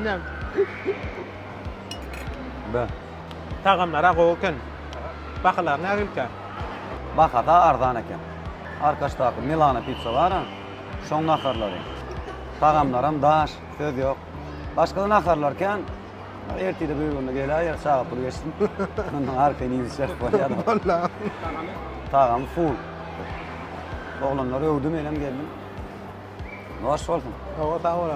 Näme? Be. Tagamlar-a gowy eken. Bahalary nähilikä? Bahasy arzan eken. Arkaçdaky Milano pizza bar-a, şoň naharlary. Tagamlaram daş, söz ýok. Başga-da naharlar kän. Ertide bir günde geläýer, çaga pul geçsin. Ondan arkaýyn iýip içeris bolýar. Walla. Tagamy full. Oglanlar öwdi, menem geldim. Hoş bolsun. Hawa, sag bol.